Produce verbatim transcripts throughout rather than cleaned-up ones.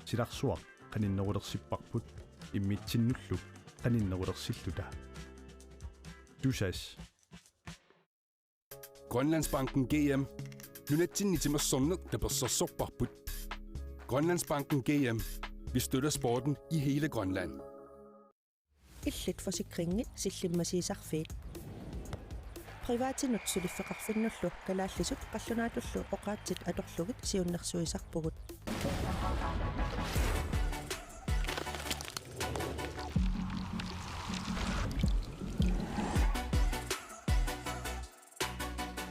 Silarsuaq qaninnerulersipparput immitsinnullu qaninnerulersilluta. Tusass. Grønlandsbanken G M. Nunatsinni timersorneq tapersersorparput. Grønlandsbanken G M. Vi støtter sporten i hele Grønland. Illit forsikringi sillimmasiisarfiit. Privatinut suliffeqarfinnullu kalaallisut qallunaatullu oqaatsit atorlugit siunnersuisarpugut.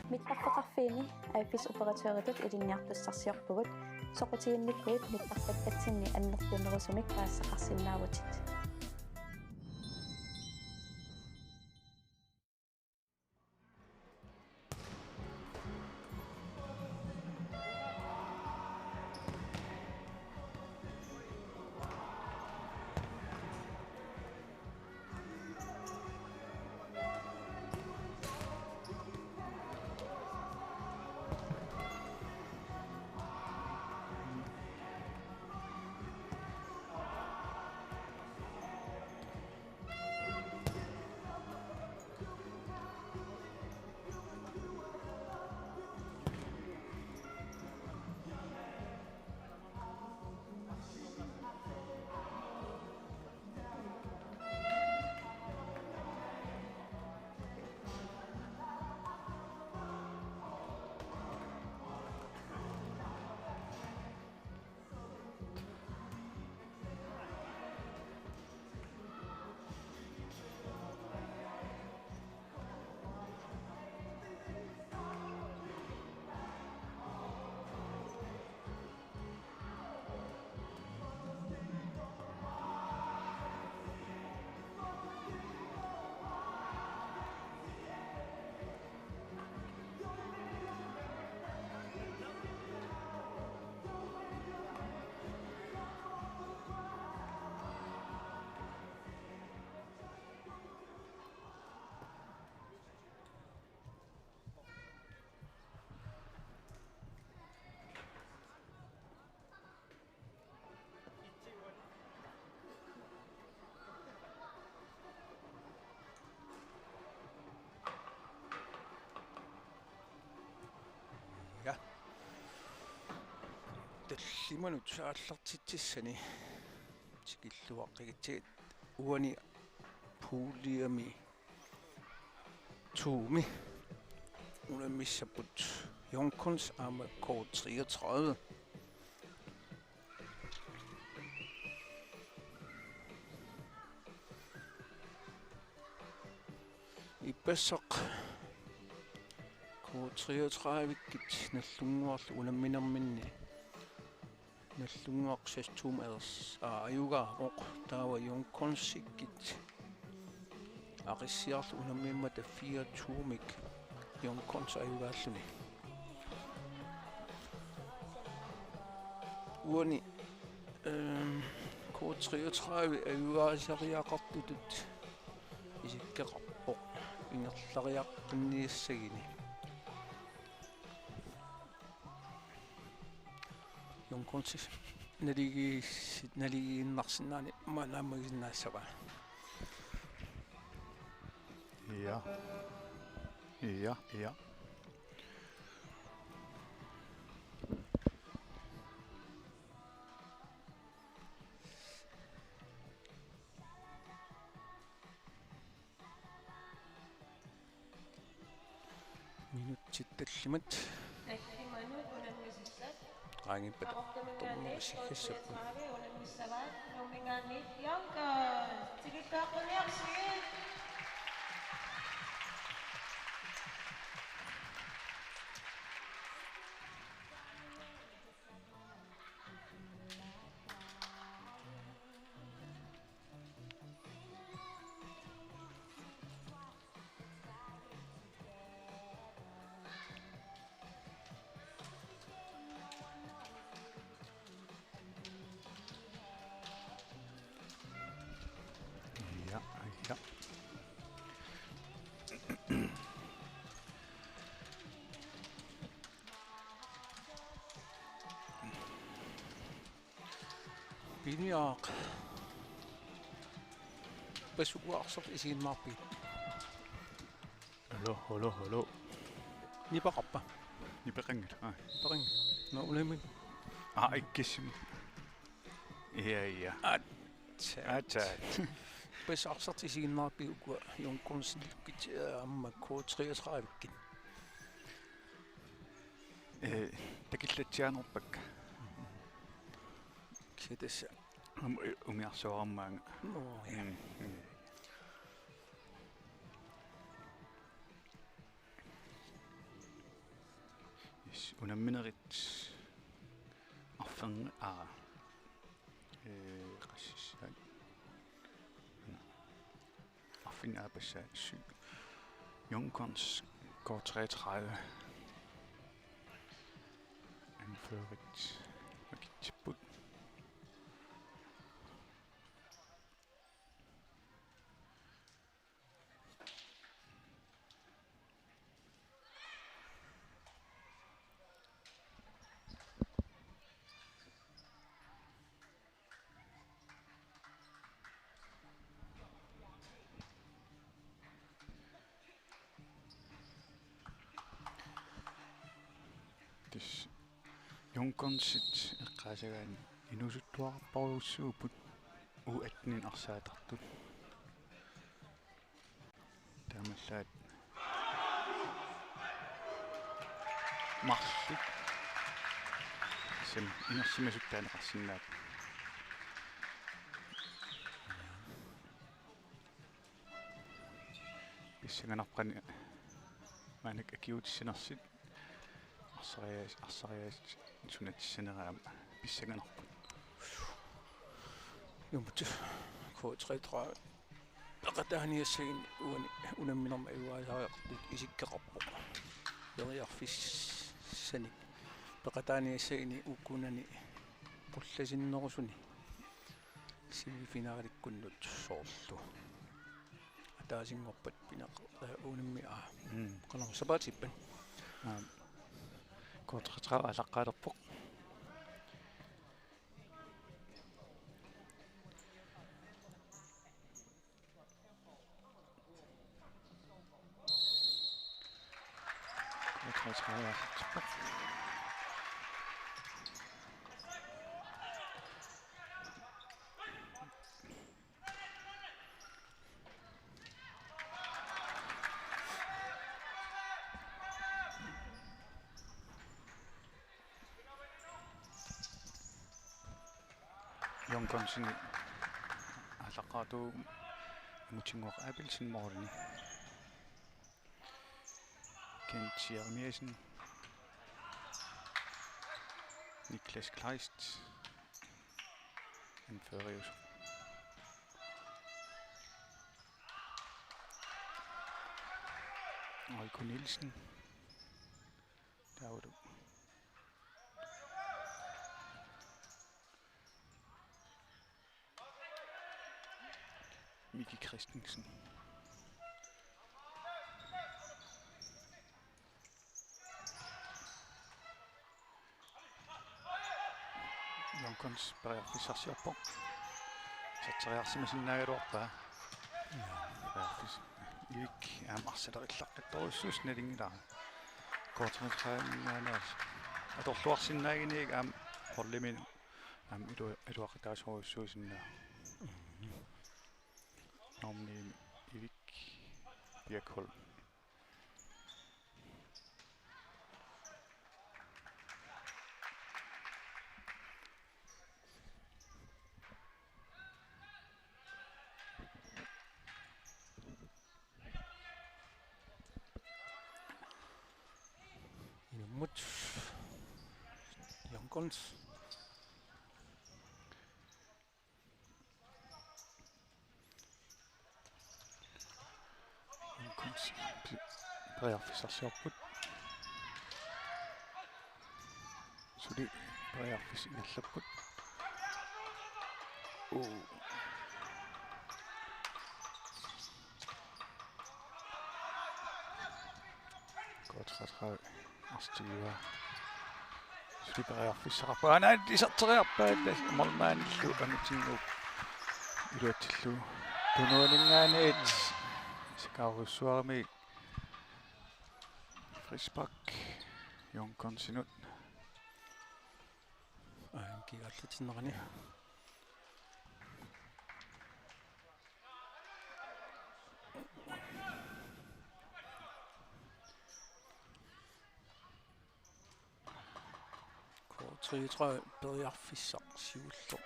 Mittarfeqarfiini A F S-operatøritut ilinniartussarsiorpugut, soqutiginnikkuit mittarpakkatsinni annertunerusumik paasisaqarsinnaavutit. Ja. Tallimanut aallartitsissani tikilluaqqigitsigit uani puljemi to-mi unammissapput Young Guns aamma K treogtredive. Ippassaq K treogtredive-kkit Nagdlunguarlu unamminerminni Nagdlunguaq seks to-mik ers-, aa, ajugaavoq, taava Young Gunsikkit Aqissiarlu unammimmata fire to-mik Young Guns ajugaalluni. Uani, øhm, K treogtredive ajugaasariaqartutut isikkoqarpoq ingerlariaqqinniassaguni. Young Gunsit naligiis-, naligiinnarsinnaanani maanna naammagisinnaassavaa. Ja. Ja, ja. Minutsit tallimat. Tallimanut unammisissat. Qaangiuppata. Aqortuminngaanniit K treogtredive unammissavaat, Nuumminngaanniit Young Guns. Tikilluaqquniarsigit. Ja, ja. Piniaq. Passuarsoq isiginnaarpit. Hello, hello, hello. Nipaqarpa? Nipaqanngilaq, aa. Nipaqanngilaq. Nå, ulami. Aa, ikkissimi. Ia, ia. Aatsaat. Aatsaat. Passuarsoq isiginnaarpit ukua Young Guns-ikkut, eh, aamma K treogtredive-kkut. Eh, takillatsiaanerpakka. Kisianni tassa. Um-, umiarsuarmaanga. Nå, ja. Mm, mm. Yes, unamminerit arfern-, aa. Eh, qassissaat. Arfineq-aappassaat syv. Young Guns K treogtredive. Anførerit makitsipput. Tassa Young Gunsit eqqaasagaanni inuusuttuarpassuupput U atten-inik arsaatartut. Taamaallaat marluk. Sen inersimasut taaneqarsinnaapput. Pissanganarpoq qanoq maannakkut akiuutissanersut. Arsariaas-, arsariaaseq sunatissanerat aamma pissanganarpoq. Ilummut K treogtredive. Peqataaniassaannik uani unamminermi ajugaasariaqartut isikkoqarpoq. Periarfissanik. Peqataaniassaannik ukunani qullasinnerusuni. Semifinalikkunnut soorlu. Ataasinngorpat pinaq-, eh, unammi-, aa. Mm. Qanormi sapaatip-ippat. Aa. K treogtredive aallaqqaalerpoq. K treogtredive aallartippoq. Young Gunsinik aallaqqaartuuvoq Mutinnguaq Abelsen målini. Kent Jeremiassen. Niklas Kleist. Anføreriusoq. Oiko Nielsen. Taavalu Miki Christensen. Young Guns periarfissarsiorpoq. Satseriarsimasinnaagaluarpaa. Periarfis-, Ivik aamma arsalerillaqqittorujussuusoq nalunngilara. K treogtredive-minngaanneersoq. Atorluarsinnaaguniuk aamma holdimi aamma ilu-, iluaqutaasorujussuusinnaavoq. Normini Ivik Birkholm. Ilummut Young Guns. Young Guns pi-, periarfissarsiorput. Suli periarfissat ingerlapput. Uu. K treogtredive. Arsaq tigua. Frisparki periarfissaqarpoq. Aana iserteriarpaat, tassa målmandillu angutinnguup iluatsillugu. Tunuaninngaanniit sikaarujussuarmik frispark Jørgensenimut. Aa, kigaallatinnerani. K treogtredive periarfissaq siulleq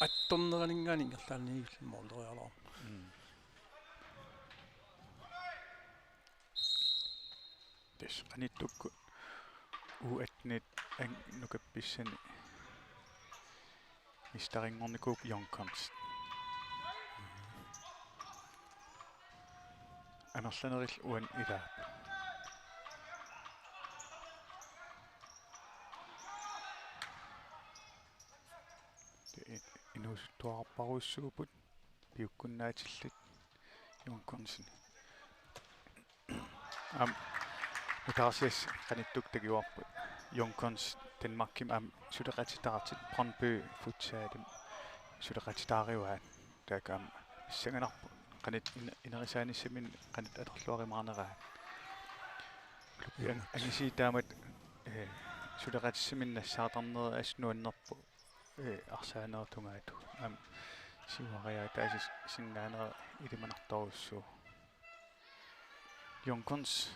attorneraninngaanniit ingerlaannaq måleriarlugu. Mm. Tassa qanittukkut U attenit ang-, nukappissani mesterinngornikuupput Jørgensen. Amerlanerit uani ilaat. I-, inuusuttuarpassuupput piukkunnaatillit Jørgensen. Aamma nutaarsiassat qanittukkut takuarput. Jørgensen Danmarkimi aamma suleqatitaartut Brøndby Futsalimi suleqatitaarivaat. Taakku aamma pissanganarpoq. Qanoq in-, inerisaanissaminnut qanoq atorluarumaarneraat. Klubbi ang-, angisuut taamatut, eh, suleqatissaminnut nassaartarneri assut nuannerpoq. Eh, arsaanerup tungaatigut. Aamma siuariaataasinnaanera ilimanartorujussuuvoq. Jørgensen.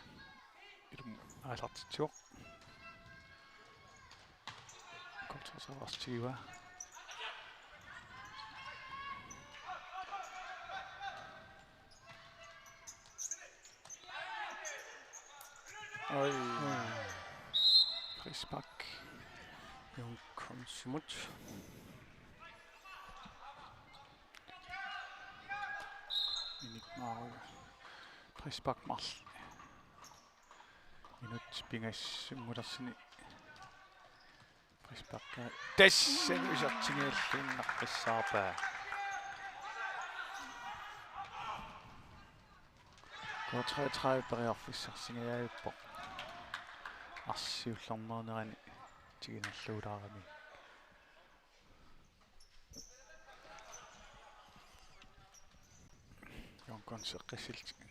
Ilumut aallartitsivoq. Kortsaasartigiva. Oj. Frispark. Jørgensenimut. Minik Maru. Frispark marluk. Minut pingasut sinngulersuni. Frispark. Tassani isertigiilluinnaqqissaarpaa. K treogtredive periarfissarsingajaajuppoq. Arsaq siullermeernerani tiginerluulaarami. Jørgensen eqqissillugu.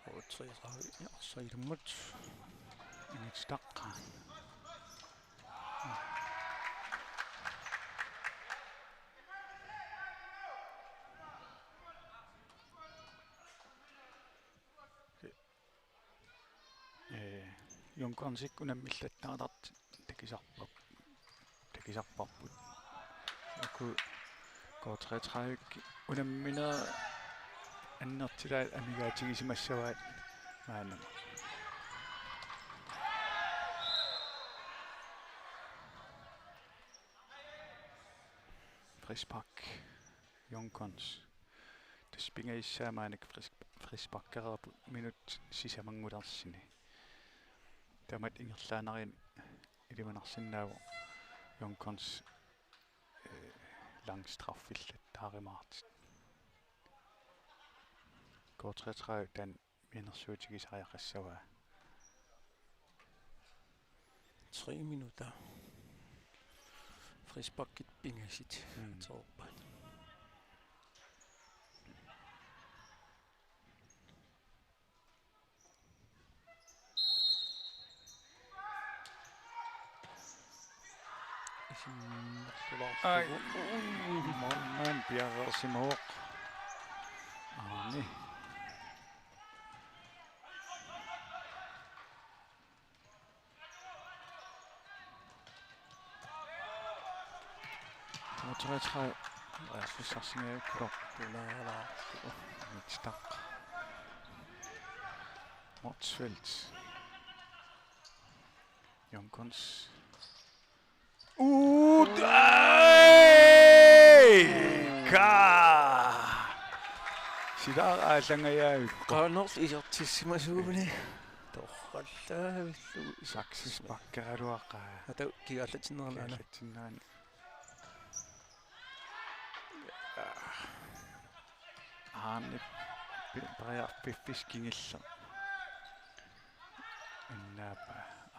K treogtredive, ja, så ilummut. Angutitaq. Eh, Jørgensen unammillattaartartut takusarpar-, takusarparput. Uku K treogtredive unamminerit annertulaat amigaatigisimassavaat maanna. Frispark. Jørgensen. Tassa pingajussaanik fris-, frisparkereerput minut sisamanngulersuni. Taamatut ingerlaannarluni ilimanarsinnaavoq Jørgensen, eh, langstraffillattaarumaartut. K treogtredive taanna mianersuutigisariaqassavaa. Tre minutter. Frisparkit pingasut. Mm. Toorpaat. Isimmerlulaarlugu. Ai. Målmand piareersimavoq. Aani. Nummer treogtredive. Aa, frispark singaavik. Tulaalaarlugu. Mitstaq. Motzfeldt. Jørgensen. Ut! Ai! Ka! Silaar aallangajaavikku. Qanoq isertissimasuuguni. Torrallaavillugu. Saksisparkeraluaqaa. Ata kigaallatinnerani aana. Kigaallatinnerani. Aani pi-, periarfiffissaq kingulleq. Annaappa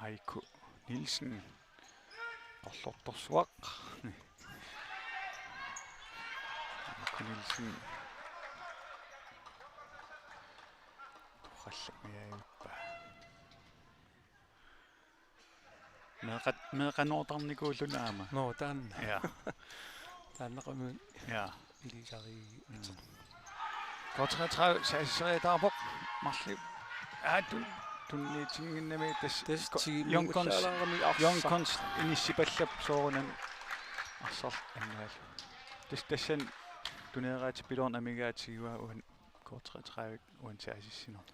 Aiku Nielsen. Qorlortorsuaq. Aiku Nielsen. Torrallanngajavippa. Meeqqat-, meeqqanoortarnikuulluni aamma. Nå, taanna. Ja. Taanna qami. Ja. Ilisari. Mm. K treogtredive saassusseriataarpoq. Marluk. Aa, tun-, tunniutinnginnami tassa. Tassa ko-, tigumu Young Guns, ullaalaarami arsaq. Young Guns inissipallap soorunami arsaq annaalu. Tassa tassani tuneeraatippiloorneq amigaatigaa uani K treogtredive uani saassussinermi.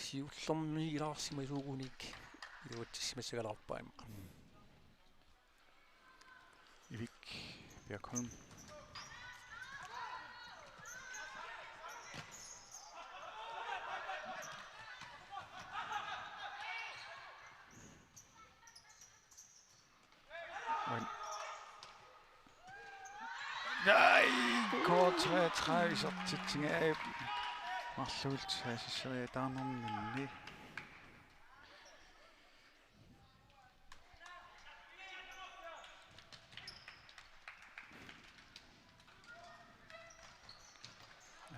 Siullermik ilaarsimasuugunik iluatsissimassagaluarpaa immaqa. Mm. Ivik Bjerkholm. Uani. Nej, K treogtredive isertitsingajapput marluullutik saassusseriataarnerminni.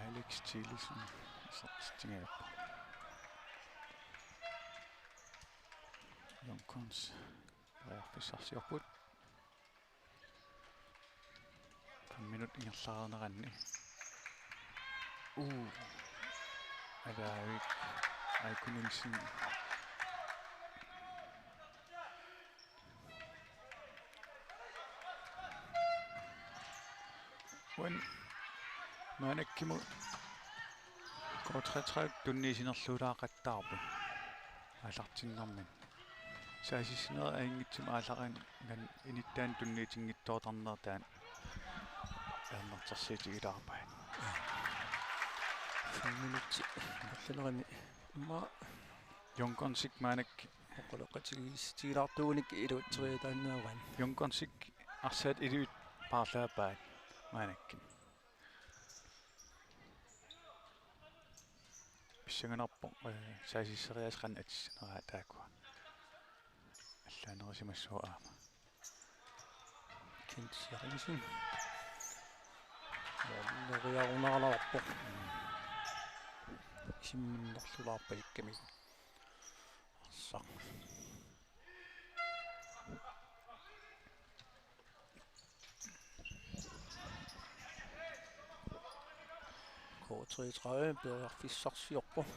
Alex Thielesen isertitsingajappoq. Young Guns periarfissarsiorput. Fem minut ingerlareerneranni. Uu. Alaavik Aiku Nielsen. Uani maannakkut K treogtredive tunniussinerluulaaqattaarput aallartinnermini. Saassussinerit ajunngitsumik aallarnganni inuttaannik tunniutinngitsoortarnera taanna ajornartorsiutigilaarpaat. Fem minutsit ingerlanerani immaqa Young Gunsip maannakkut oqaloqatigiissutigilaartuugunik iluatseriataannaavaat. Young Gunsip arsaq ilivitsoq paarlaappaat maannakkut. Pissanganarpoq, eh, saassusseriaaseq qanoq atissaneraa taakkua. Allaanerisimassuuvoq aamma. Kent Jeremsen. Neriarunaraluarpoq. Isimminnerlulaarpajakkami. Arsaq. K treogtredive periarfissarsiorpoq.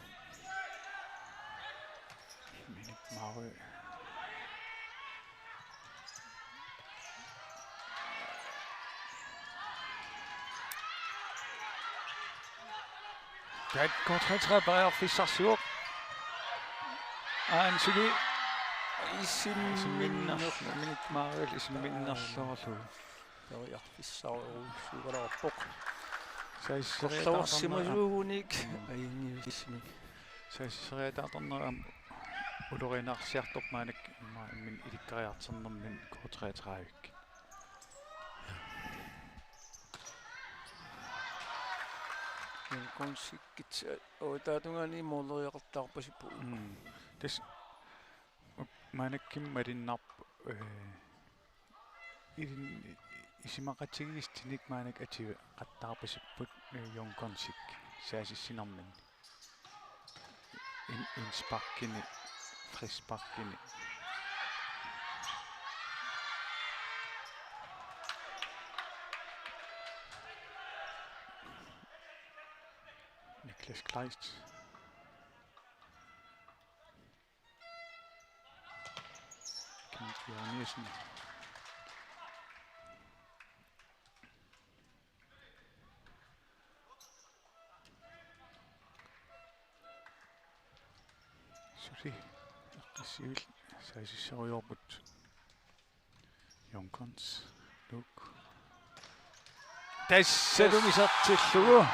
Minik Mary. K treogtredive periarfissarsivoq. Aansuli. Isimminnerlu-, Minik Mary isimminnerluarlugu. Periarfissarujussuugaluarpoq. Saassusseriataartarnera. Korluussimasoq-unik. Mm. Ajunngilluinnarsimik. Saassusseriataartarnera aamma ulorianarsiartorpoq maannakkut immaqa imminut ilikkariartornermini K treogtredive. Young Gunsikkut, eh, ottaatungaani måleriaqartarpasippoq. Mm. Tassa maannakkut malunnarpoq, eh, ilin-, isumaqatigiissutinik maannakkut atueqattaarpasipput, eh, Young Gunsip saassussinermini. In-, indsparkini, frisparkini. Niklas Kleist. Kenneth Jeremiassen. Suli eqqissivil saassusserujoorput. Young Guns, Luke. Tassalumi isertillugu.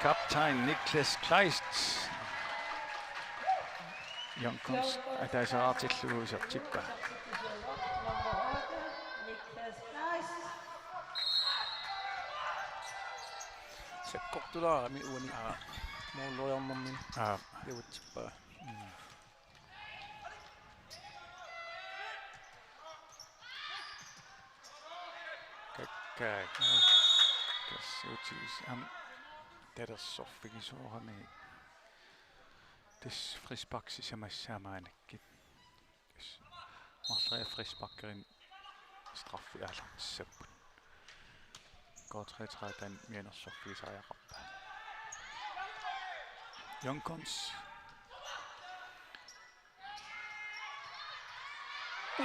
Kaptajn Niklas Kleist. Young Guns ataasiartillugu isertippaa. Jack Kortulaarami uani. Aa. Moorloriarnermini. Aa. Iutsippaa. Mm. Kakkaak. Tassa utigis am talersorfigisoorami. Tassa frispark sisamassaamaanakkit. Tassa marloriarluni frisparkerin straffi aallartissapput. K treogtredive taanna mianersorfigisariaqarpaa. Young Guns.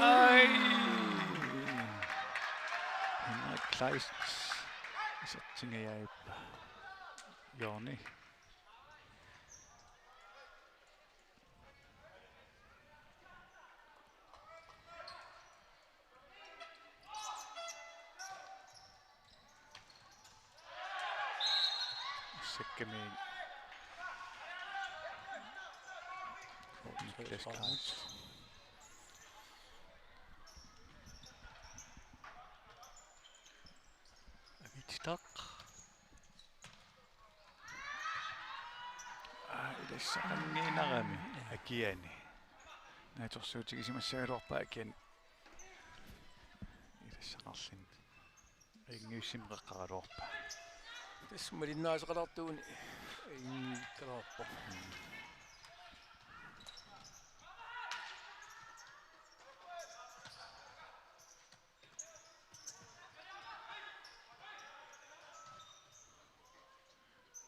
Ai! Henrik Kleist isertingajaippa. Jørni. Sikkimi. Niklas Kleist. Avitstaq. Aa, ilassaqanngiinarami akiani. Naatsorsuutigisimassagaluarpaa akiani. Ilassaqarluni. Ingiussim qeqqaraluarpaa. Tassa malinnaasaqalaartuuguni ingikkalaarpoq.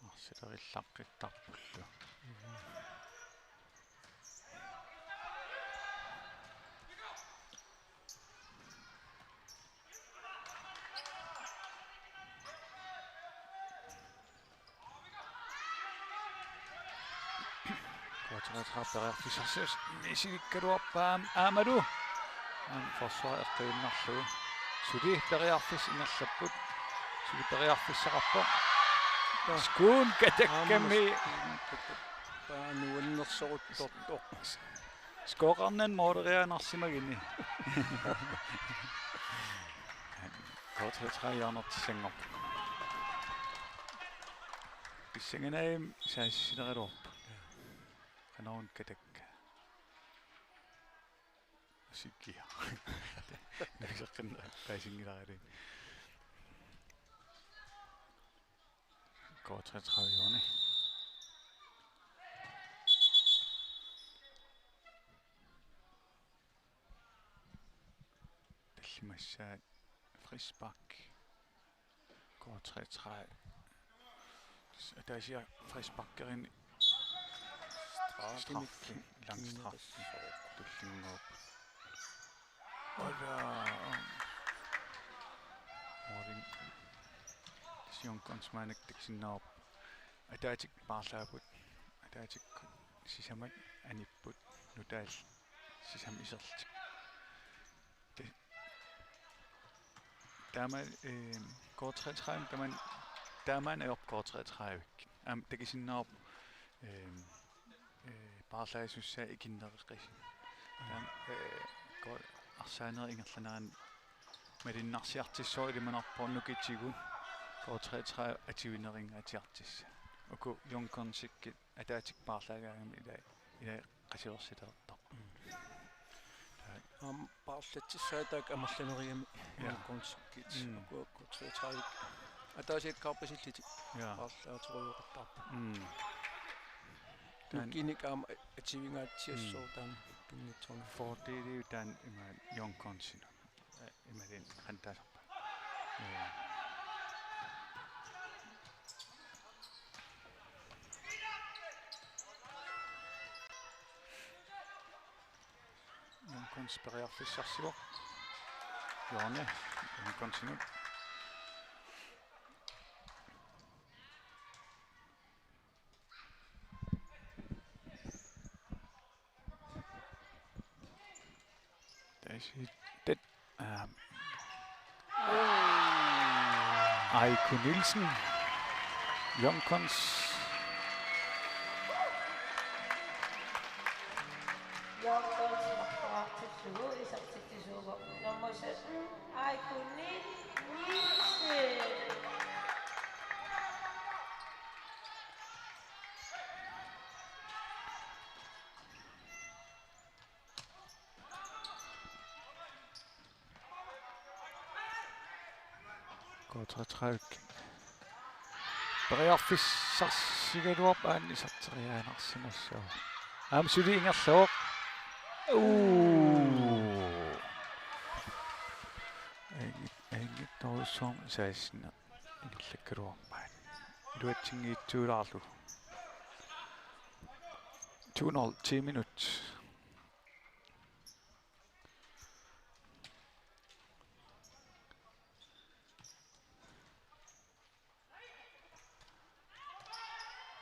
Arsilerillaqqittaarpullu. K treogtredive periarfissarsiorlugu misilikkaluarpaa aammalu. Aamma forsvar eqqiinnarlugu. Suli periarfissaq ingerlapput. Suli periarfissaqarpoq. Skuun Katakkami. Aamma Skuun Katakkami. Nuannersoruttortoq. Scoreqarnani mooleriaannarsimaguni. K treogtredive hjørnertissanngorpoq. Pissanganaq saassileraluarpoq. Qanoruna Katakka. Sikkia. Nuiseqqinna paasinngilarali. K treogtredive hjørne. Tallimassaat frispark. K treogtredive. Ataasiarluni frisparkerini. Straffi. Straffi. Lang straffi. Tullinnguupput. Ola. Måling. Young Guns maannakkut takusinnaavarput. Ataatsikkut paarlaapput. Ataatsikkut sisamat anipput. Nutaat sisamat iserlutik. Te-, taama, eh, K treogtredive, taama, taama ajorpoq K treogtredive. Aamma takusinnaavarput, eh, eh, paarlaasussaat ikinnereqis-. Taama, eh, ko-, arsaanerup ingerlanerani malunnarsiartussooq ilimanarpoq nukittukkut K treogtredive atuinerunngaatsiartussaq. Uku Young Gunsikkut ataatsikkut paarlaagaangamik ilai, ilai qasuersilertarput. Mm. Taak. Aamma paarlatsissaat taakku amerlanerugami. Ja. Young Gunsikkut. Mm. Uku, uku K treogtredive. Ataasiakkaarpasillutik. Ja. Paarlaaterujoqattaarput. Mm. Taanna nukinnik aamma atuingaatsiassaaq. Mm. Taanna pinngitsoornani. Fordeliuvoq taanna ima Young Gunsinut. Imaluunniit qanoq taasarpaat. Ee. Young Guns periarfissarsivoq. Hjørne. Young Gunsinut. Taasiit, aa, Aiku Nielsen, Young Guns. Young Guns marloriartillugu isertitsisuuvoq nummer sytten, Aiku Nielsen. K treogtredive. Periarfissarsigaluarpoq, aamma iserteriaannarsimassaaq. Aamma suli ingerlavoq. Uu. Ajunngit-, ajunngitsorujussuarmik seksten ingerlakkaluarpaat. Iluatsinngitsuulaarlugu. To nul, ti minut.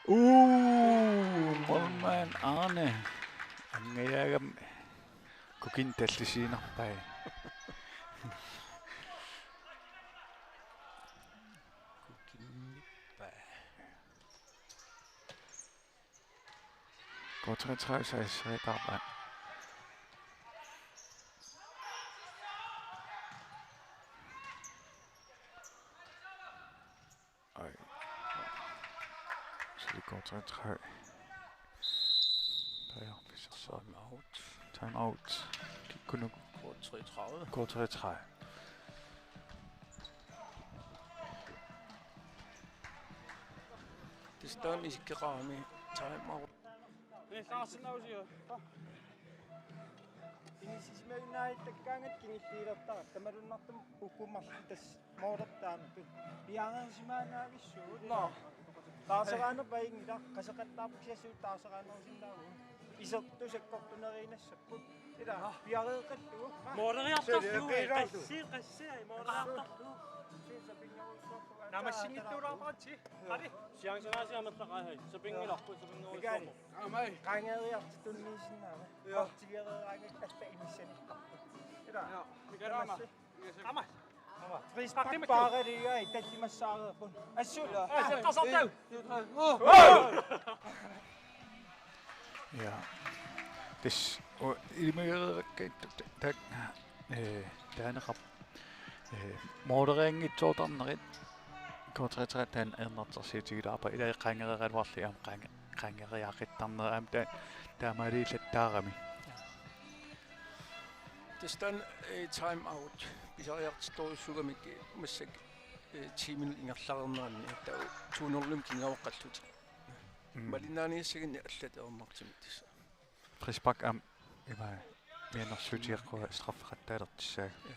Uu, målmand Arne. Angajaagam kukin tallisiinarpai. Kukinnippai. K treogtredive seksten. Ej. Så det går tre tre. Der er vi så så. Time out. Time out. Kigge nu. Kort tre tredive. Kort tre tredive. Tassa taanna isikkoqarami time out. Inissisimajunnaarittakkaangat kingulliulertaratta malunnartumik ukkumarlu tassa målertaanut. Piareersimaannaavissuugut. Nå. Taarseraannerpaat inngila qaseqattaarput kisianni suut taarseraannerusinnaavugut. Isertut sakkortuneriinnassaapput. Ila, nå, piareeqqallugu. Måleriartorlugu. Qassi, qassi, ai, måleriartorlugu. Namassinngitsuulaarparatsi. Qali. Chanceraasiamerlaqaat, hai. Sapinngilarput, sapinngerujussuarpoq. Aamai. Qaangeeriartut tunniussinnaavat. Ja. Partigereeraangakkalla inissanikka. Ila. Ja. Mikalama. Tamassi. Aamma. Frispark paaraligai tallimassaareerput. Assut. Ai, seqqarsartut. Ja. Tassa u-, ilimagereerakkaat ta-, ta-, eh, taaneqarpoq. Eh, målerianngitsoortarnerit K treogtredive taanna ajornartorsiutigilaarpaa, ilai qaangereeraluarlugit aamma qaange-, qaangeriaaqittarnerit aamma ta-, taamaaliullattaarami. Tassa taanna, eh, time out. Pisariartorujussuugamik massakkut, eh, ti minut ingerlareernerani taava to nul-imik kingaaqqallutik. Mm. Malinnaaniassaginnik allat ajornartumik tassa. Frispark aamma ima mianersuutigeqqua straffeqattaalertussaagut. Ja.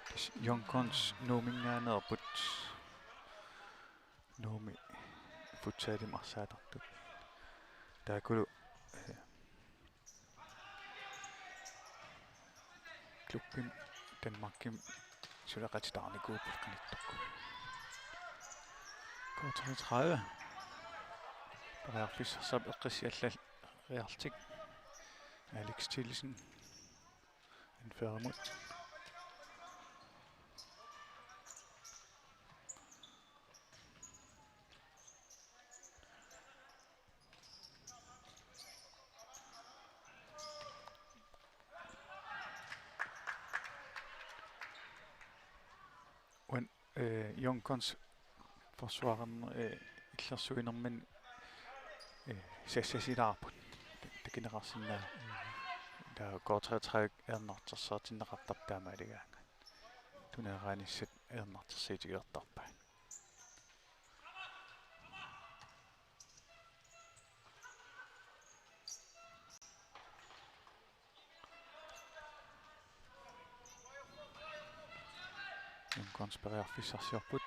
Tassa Young Guns Nuumminngaanneerput. Nuummi futsalimi arsaattartut. Taakkulu, eh, klubbimi Danmarkimi suleqatitaarnikuupput qanittukkut. K treogtredive. Periarfissarsiorput eqqissiallariarlutik. Alex Thielsen. Anførerimut. Uani, eh, Young Guns forsvarerneq, eh, illersuinermini, eh, sassasilaarput. Takineqarsinnaa. Taava K treogtredive ajornartorsiortinneqartarpoq taamaaligaangat. Tuneeraanissat ajornartorsiutigilertarpaat. Young Guns periarfissarsiorput.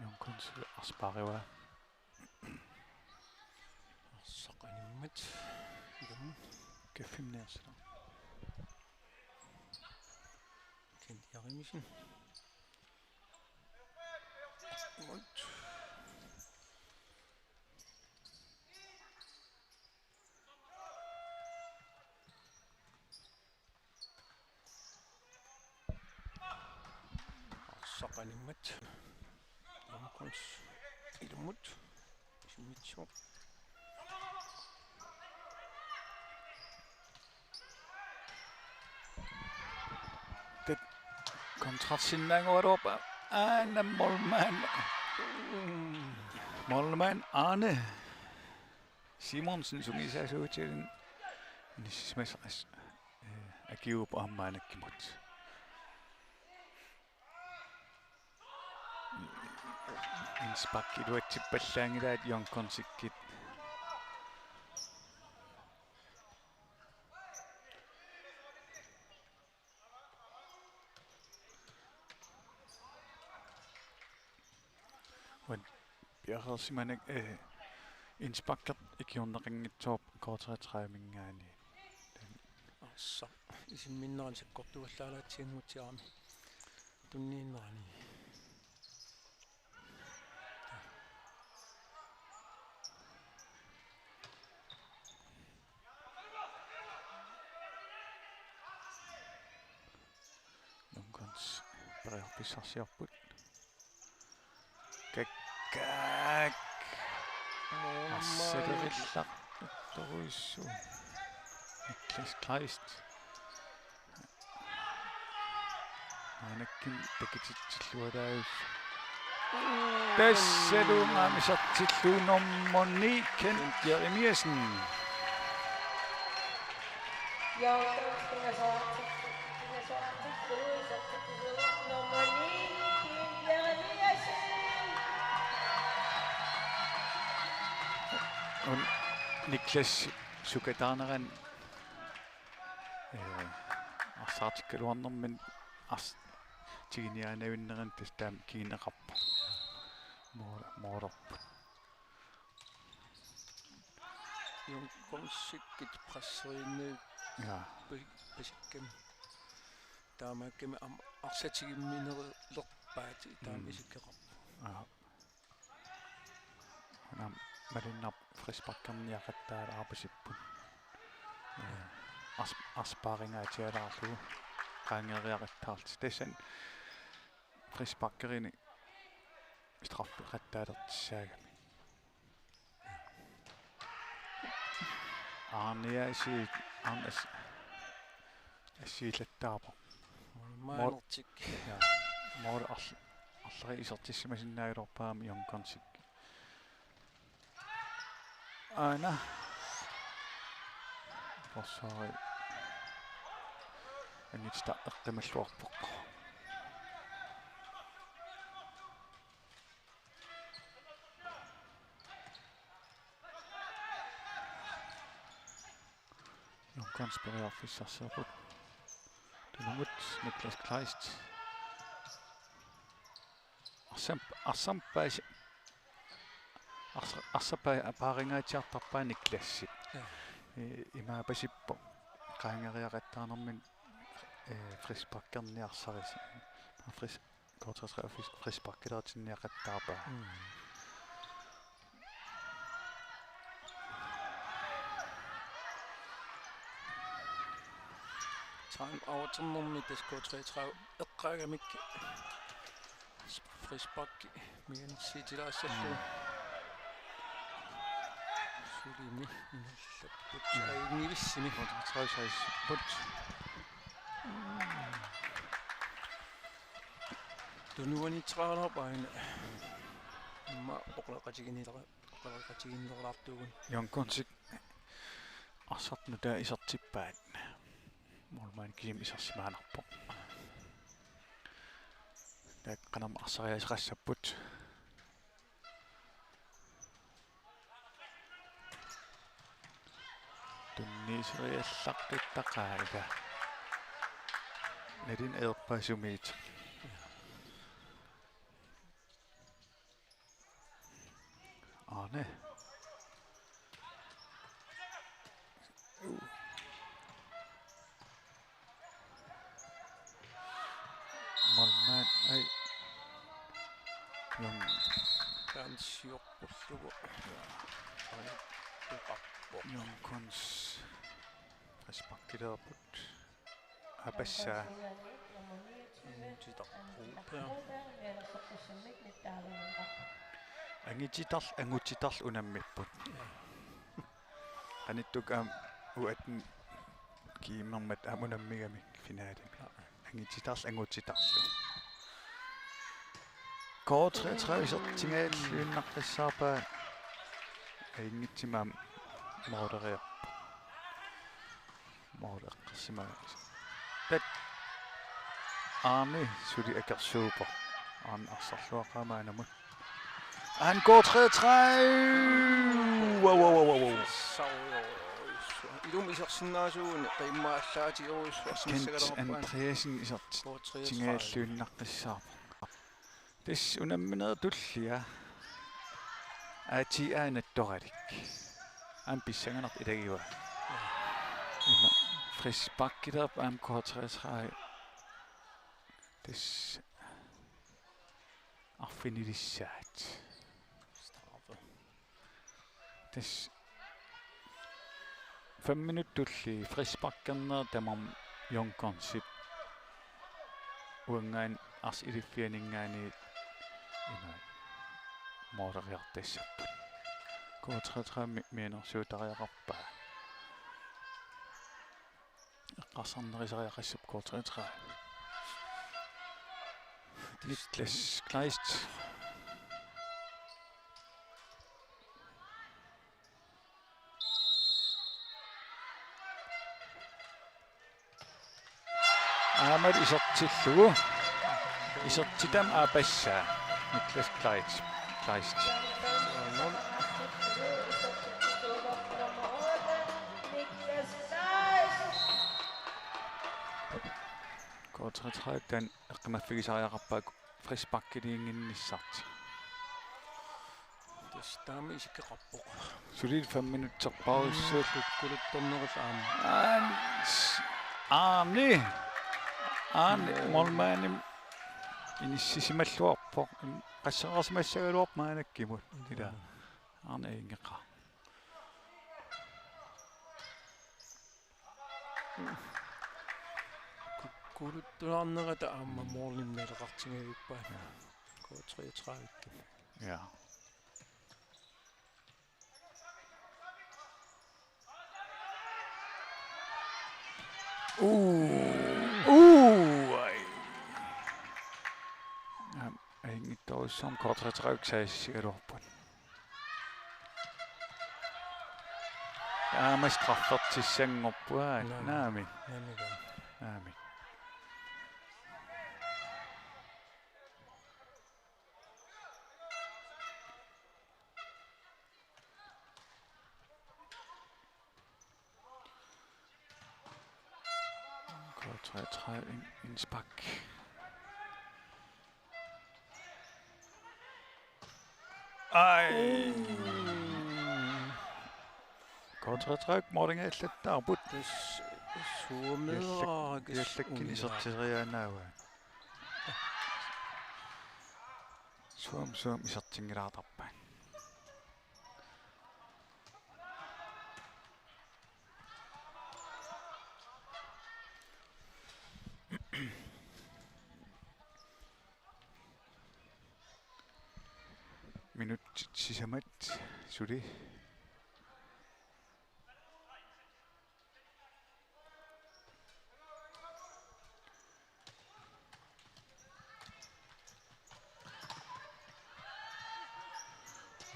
Young Guns arsaq paarivaa. Arsaq animmat. Ilummut. Kaffimniarsala. Ken Jeremiassen. Imut. Arsaq animmat. Young Guns ilummut. Isimmitsivoq. Træsinnaangualuarpa aana målmand. Målmand Arne Simonsen sungiusaasuutigalugu inissisimasaqassooq, eh, akiuupput aamma maannakkut. Indspark iluatsippallaanngilaat Young Gunsikkut. Uani piareersimaneq, eh, indspark ikiorneqanngitsoorpoq K treogtredive-minngaanniit. Arsaq isimminnerani sakkortuallaalaatiginngutsiarami tunniinnerani. Young Guns periarfissarsiorput. Kakkaak. Målmand. Arsalerillaq torujussuaq. Niklas Kleist. Maannakkut takutitsilluarlugu. Tassalu aamma isertillugu nummer ni, Kent Jeremiassen. Uani Niklas sukataanerani, eh, arsaartikkaluarnermini ars-, tiguniaannavinnerani tassa taama kiinneqarpoq. Moor-, moorarput. Young Gunsikkut presseriinnagu. Ja. Pas-, pasikkami. Taamaakkami aamma arsaq tigumminerlerpaat taama. Mm. Isikkoqarpoq. Ja. Aamma malunnarpoq frisparkerniaqattaalaarpasipput. Eh, ars-, arsaq paarinngaatialaarlugu qaangeeriaqattaarlutik. Tassani frisparkerinik straffeqattaalertussaagami. Arniasi, Arnas assigilattaarpoq. Mål-, målertik. Ja. Mål arl-, arleriit isertissimasinnaagaluarpaa aamma Young Gunsik. Aana. Forsvari. Anitsta eqqimalluarpoq. Young Guns periarfissarsiorput. Tunumut Niklas Kleist. Arsaq, arsaq paasi-, arsaq, arsaq pa-, paarinngaatiartarpaa Niklas. Ja. I-, imaapasippoq qaangeeriaqattaarnermini, eh, frisparkerniarsarisi. Fris-, K treogtredive fris-, frisparkilertinniaqattaarpaa. Mm. Time outernermi tassa K treogtredive eqqaagamik frisparki mianersiitilaassallugu. Mm. Sulimi ingerlapput. Mm. Ajunngivissimi. K treogtredive seksten. Mm. Tunuaniittoqaraluarpaa aana. Immaqa oqaloqatiginera-, oqaloqatigineralaartuugut. Young Gunsik arsaq nutaaq isertippaat. Målmand kisimi isersimaannarpoq. Taakku qanormi arsariaaseqassapput. Tunniuseriallartuttaqaat ila. Naluneq ajorpaa sumiit. Arne. Målmand, ai. Young. Taanna siorpullugu. Ai, tuqarpoq. Young Guns. Frisparkilerput. Apassaa. Angutitaq Broberg. Angutitaq, angutitaq unammipput. Qanittukkut aamma U atten G M-ermat aamma unammigami finalemi. Angutitaq, angutitaq. K treogtredive isertitsingaalluinnaqqissaarpaa, ajunngitsumik aamma måleriarpoq. Mål eqqarsimagaa. Tat. Arne suli akersuuppoq. Arne arsarluaqaaq maannamut. Arne K treogtredive! Wow, wow, wow, wow, wow. Ilumut isersinnaasuuguni qimmaallaatigerujussuaq. Kent Andreasen isertitsingaalluinnaqqissaarpoq. Tassa unamminerit tulliat A T A nattoralik. Aamma pissanganartoq ilagivaat. Ima frisparkileq aamma K treogtredive. Tassa arfinilissaat. Straffe. Tassa fem minutsit tulliit frisparkernerit tamarmik Young Gunsip uanngaanniit arsaq iliffianinngaanniit imaat måleriartassarput. K treogtredive mi-, mianersuutariaqarpaa. Eqqarsarnerisariaqassaaq K treogtredive. Niklas Kleist. Aamma isertillugu. Isertitami aappassaa. Niklas Kleist. Kleist. K treogtredive taanna eqqumaffigisariaqarpaa frisparkiliinnginnissartik. Tassa taama isikkoqarpoq. Suli fem minutserpaarussuit. Kukkuluttornerit aamma. Aani. Aani. Aani. Målmandip inissisimalluarpoq. Qasseriarsimassagaluarpoq maannakkut. Ila. Aani ajunngilaq. Kukkuluttuarnerata aamma målinik naleqartingavippaa. K treogtredive. Ja. Uu. Uu, ai. Aamma ajunngitsorujussuarmik K treogtredive saassussigaluarput. Aamma straffertissanngorput, aa, naamik. Naamik. Naamik. Naamik. K treogtredive ind-, indspark. Ej. K treogtredive målinga allattaarput. Tassa Suomeeraakas Piallakkin isertitseriaannaavaa. Suam, suam isertinngilaartarpaat. Minutsit sisamat suli.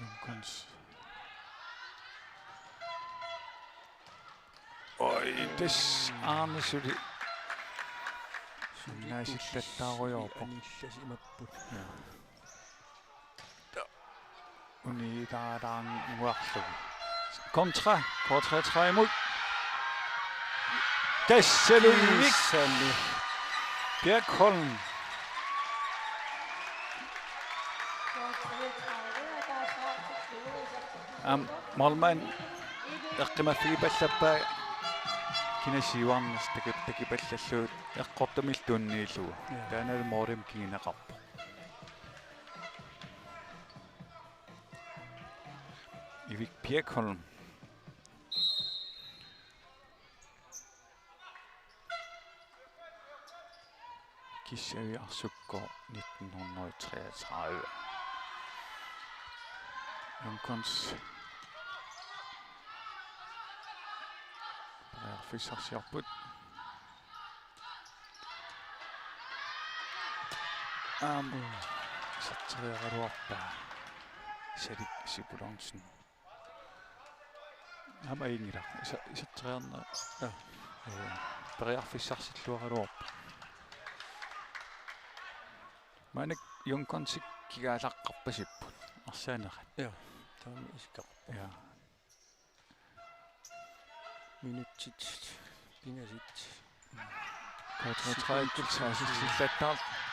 Junkans. Oj, tassa aamma suli. Suli naasillattaarujoorpoq. Anillasimapput. Ja. Uniitaaraannguarlugu. Kontra, K treogtredive imod. Tassalivik. Sani. Bjergholm. Aamma målmand eqqumaffigipallappaa kina siuarnersoq taki-, takipallallugu eqqortumillu tunniullugu. Ja. Taannalu målimut kinguneqarpoq. Ivik Bjergholm. Kissaaviarsukko nitten hundrede treogtredive. Junkons. Periarfissarsiorput. Aamma. Iserteriaraluarpaa Salik Sipulornsen. Aamma ajunngilaq. Isa-, iserteriarne-, ja. Ee, periarfissarsilluaraluarpoq. Maannakkut Young Gunsik kigaalaqqarpasipput. Arsaanerat. Ja, taama isikkoqarpoq. Ja. Minutsit pingasut. K treogtredive-kkullu saassussillattaarluni.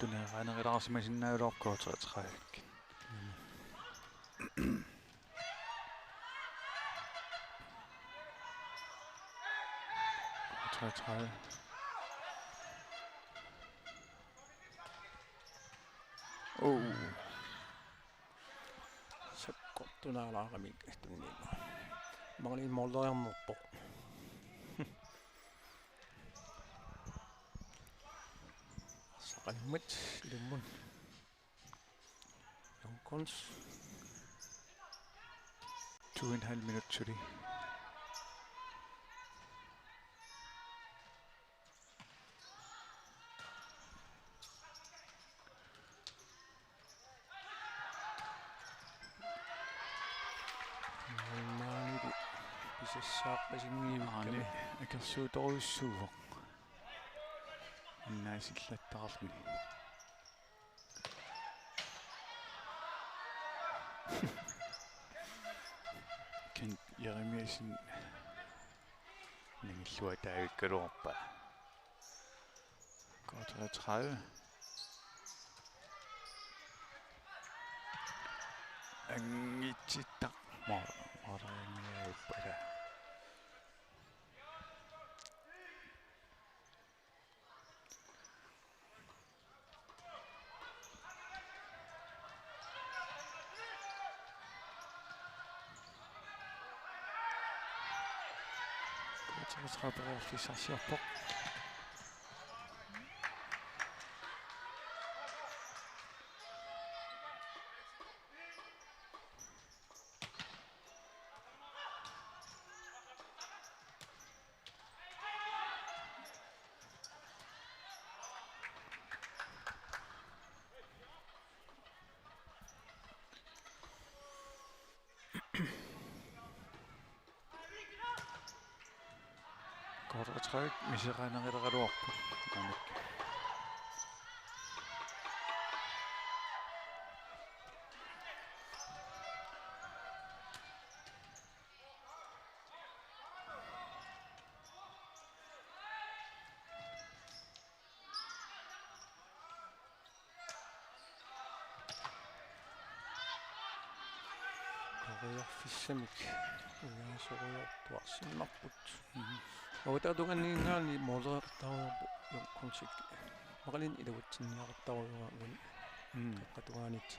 Tunioraanerulaarsimasinnaagaluarpoq K treogtredive-kkut. K treogtredive. Oh. Sakkortunaalaarami tunniunneq. Maanna måleriarnerpoq. Arsaq qalimmat ilummut. Young Guns. Two and a half minutes suli. Maanili pisassaarpasinngilluinnarami. Akersuutorujussuuvoq. Annaasillattaarluni. Kent Jeremiassen nangilluataavikkaluarpaa. K treogtredive. Angitsittaq. Mo-, mooriangiappara. Kuuteqatraperiarfissarsiorpoq. K treogtredive miseraaneriaraluarput. Anik. Periarfissamik ujaasorujortuarsinnarput. Mhm. Avataaninngaanniit måleqartarujoorpoq Young Gunsik. Imaluunniit iluatsinniaqartarujoorput. Mm. Qeqqata tungaanut.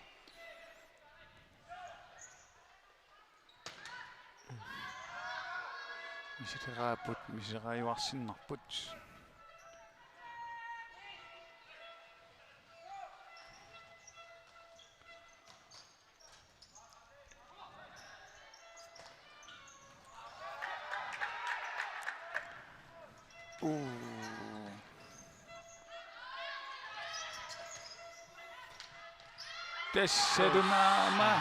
Misileraapput, misilerajuarsinnarput. Uu. Tassa tamarmi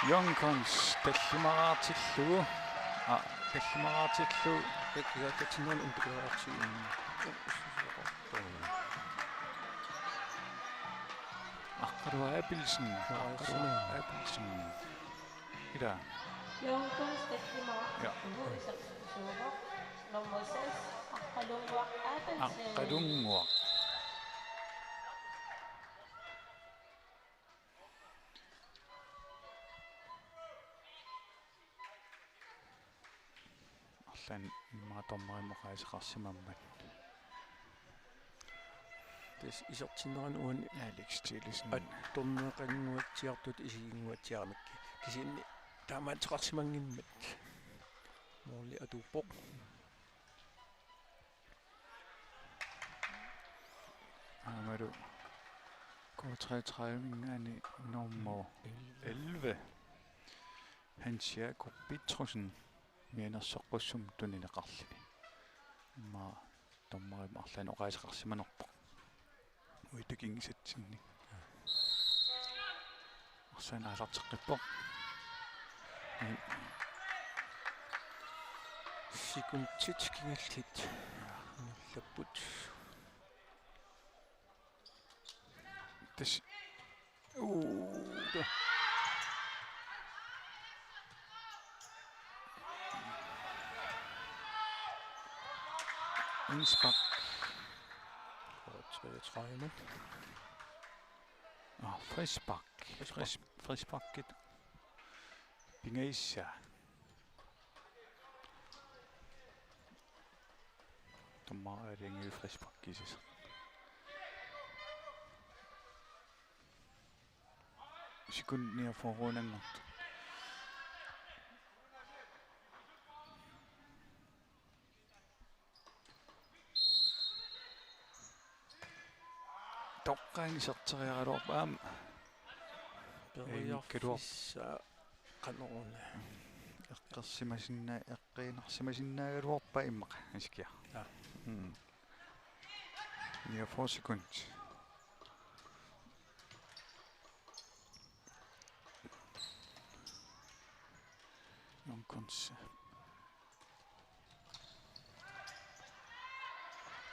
Young Guns tallimaraartillugu. Aa, tallimaraartillugu. Kikkigaattatsinnaani untukulaartigu. Aqqaluaq Abelsen. Aqqaluaq Abelsen. Ila. Young Guns tallimara. Ja. Nummer seks, Aqqalunnguaq Abelsen. Aqqalunnguaq. Arlaannik immaqa dommerimut oqaaseqarsimammat. Tassa isertinnerani uani Alex Thielsen. Attorneqannguatsiartut isiginnguatsiaramikku. Kisianni taamaattoqarsimanngimmat. Måli atuuppoq. Aammalu K treogtredive-minngaanniit nummer elleve, Hans Jakob Petrussen, mianersoqqussummik tunineqarluni. Immaqa dommerimut arlaannik oqaaseqarsimanerpoq. Uitakingisatsinni. Arsaq aallarteqqippoq. Sekundit kingulliit ingerlapput. Tassa. Uu. Indspark. K treogtredive. Ah, frispark. Frispark. Fris-, frisparkit. Pingajussaq. Dommer aalajangiuvoq frisparkissasoq. Sekundit niogfyrrenngortut. Toqqaannaq iserteriaraluarpoq aamma. Periarfissaa qanoruna. Eqqersimasinna-, eqqinnarsimasinnaagaluarpaa immaqa, Askia. Ja. Mm. Niogfyrre sekund. Junkons.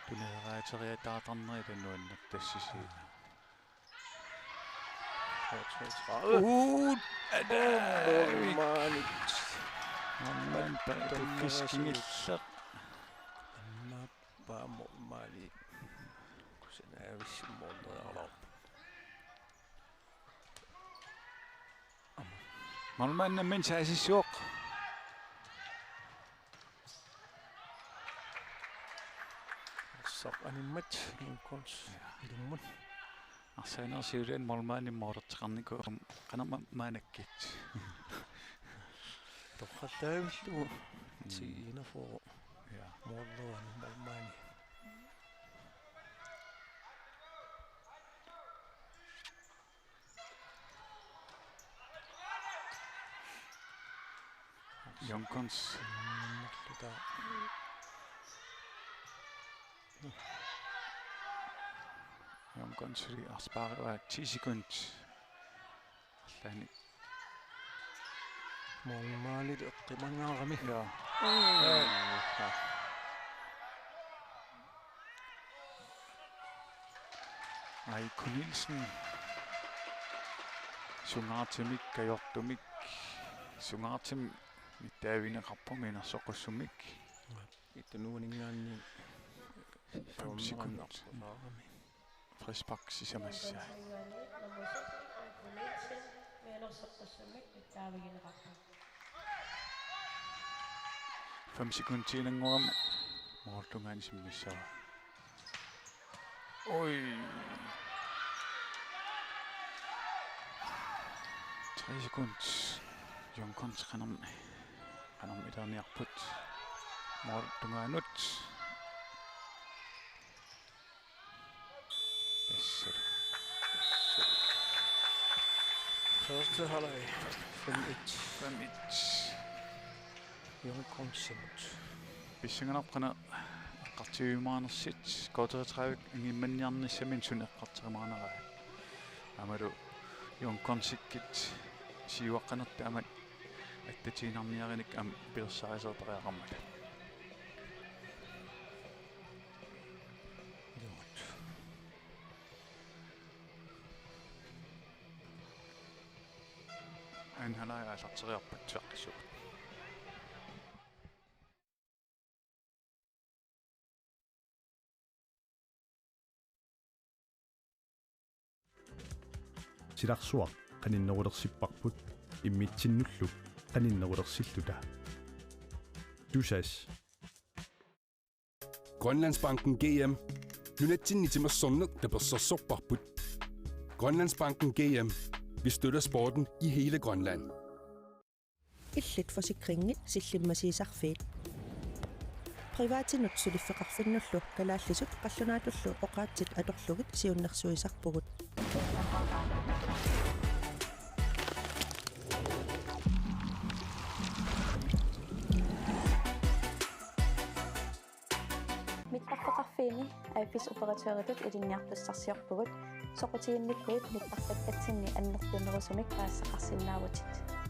Tuneeraateriataartarneri taanna nuannertassasugut. K treogtredive. Uu, adaavik. Målmandit. Målmand pa-, dommerisut. Kingulleq. Annappaa målmandi. Kusanaavissi målmandileraluarpoq. Målmand nammineq saassussivoq. Arsaq animmat Junkons ilummut. Arsaq aneersiulian målmandimut målerteqarnikuuvoq, qanormi maannakkut. Torrallaavillugu. Mm. Ti enogfyrre. Ja. Målmand, målmand. Junkons. Junkonsip arsaq paarivaa ti sekund. Arlaannik. Målmandip eqqimangaarami. Ja. Mm. Aiko Nielsen. Sungaartumik, kajortumik. Sungaartumik mittaavigineqarpoq mianersoqqussummik. Ittunuuninngaanniit. Fem sekund. Målmandip eqqimangaarami. Frispark sisamassaaq. Fem sekundiinnanngorami målip tungaanut simmissavaa. Oj. Tre sekund. Junkons qanormi, qanormi ilerniarput. Målip tungaanut. Yes, sir. Første halvleg. Fem et. Fem et. Junkons imut. Pissanganarpoq qanoq eqqartuiumaarnersut, K treogtredive angimanniarnissaminnut suna eqqartorumaarneraa. Aammalu Junkonsikkut siuaqqanertut aamma attatiinnarniarineq aamma pilersaarusiortariaqarmata. Ilummut. Anden halvleg aallarteriarpat Tveqqissuup. Silarsuaq qaninnerulersipparput, immitsinnullu qaninnerulersilluta. Tusass. Grønlandsbanken G M. Nunatsinni timersorneq tapersersorparput. Grønlandsbanken G M. Vi støtter sporten i hele Grønland. Illit forsikringit sillimmasiisarfiit. Privatinut suliffeqarfinnullu kalaallisut qallunaatullu oqaatsit atorlugit siunnersuisarpugut. Mittarfeqarfiini A F S-operatøritut ilinniartussarsiorpugut. Soqutiginnikkuit mittarfakkatsinni annertunerusumik paasisaqarsinnaavutit.